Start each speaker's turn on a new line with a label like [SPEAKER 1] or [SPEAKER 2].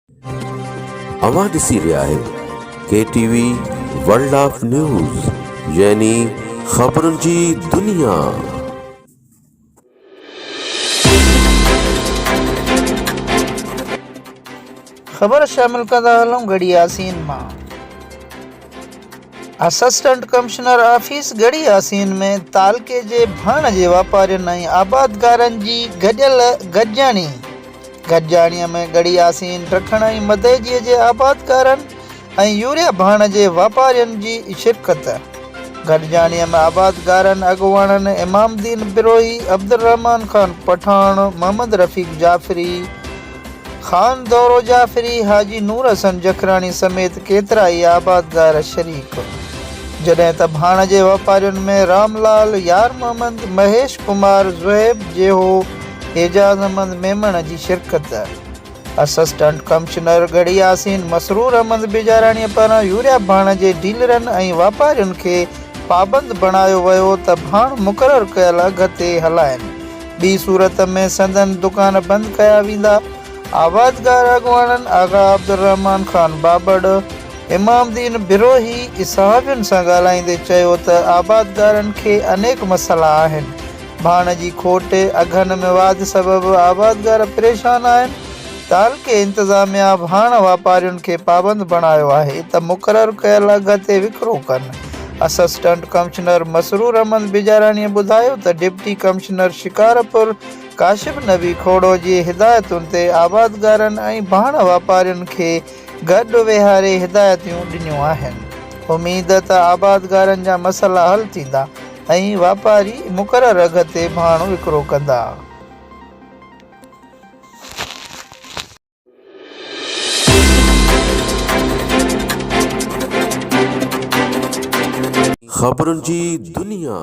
[SPEAKER 1] اوهان ڏسي رهيا آهيو K T V world of news يعني خبرن جي دنيا.
[SPEAKER 2] خبر شامل ڪندا هلون ڳڙهي ياسين مان assistant commissioner office Garhi Yasin ۾ تعلقي جي ڀاڻ جي واپارين ۽ آبادگارن جي گڏيل گڏجاڻي گڏجاڻيء ۾ ڳڙهي ياسين، ڊکڻ ۽ مدئجيء جي آبادگارن ۽ يوريا ڀاڻ جي واپارين جي شرڪت. گڏجاڻيء ۾ آبادگارن اڳواڻن امام الدين بروهي، عبدالرحمان خان پٺاڻ، محمد رفيق جعفري، خان دورو جعفري، حاجي نور حسن جکراڻي سميت ڪيترائي آبادگار شريڪ. جڏهن ته ڀاڻ جي واپارين ۾ رام لال، يار محمد، مهيش ڪمار، زوهيب جيهو، اعجاز احمد ميمڻ جي شرڪت، اسسٽنٽ ڪمشنر ڳڙهي ياسين مسرور احمد بجاراڻي پاران يوريا ڀاڻ جي ڊيلرن ۽ واپارين کي پابند بڻايو ويو ته ڀاڻ مقرر ڪيل اگهه تي هلائين ٻي صورت ۾ سندن دڪان بند ڪيا ويندا، آبادگار اڳواڻن آغا عبدالرحمان خان بابڙ، امام الدين بروهي صحافين سان ڳالهائيندي چيو ته آبادگارن کي انيڪ مسئلا آهن، ڀاڻ جي کوٽ، اگهن ۾ واڌ سبب آبادگار پريشان آهن، تعلقي انتظاميا ڀاڻ واپارين کي پابند بڻايو آهي ته مقرر ڪيل اگهه تي وڪرو ڪن. اسسٽنٽ ڪمشنر مسرور احمد بجاراڻي ٻڌايو ته ڊپٽي ڪمشنر شڪارپور ڪاشف نبي کوڙو جي هدايتن تي آبادگارن ۽ ڀاڻ واپارين کي گڏ ويهاري هدايتون ڏنيون آهن، اميد ته آبادگارن جا مسئلا حل ٿيندا. ۽ واپاري مقرر اگهه تي ڀاڻ وڪرو ڪندا.
[SPEAKER 1] خبرن جي دنيا.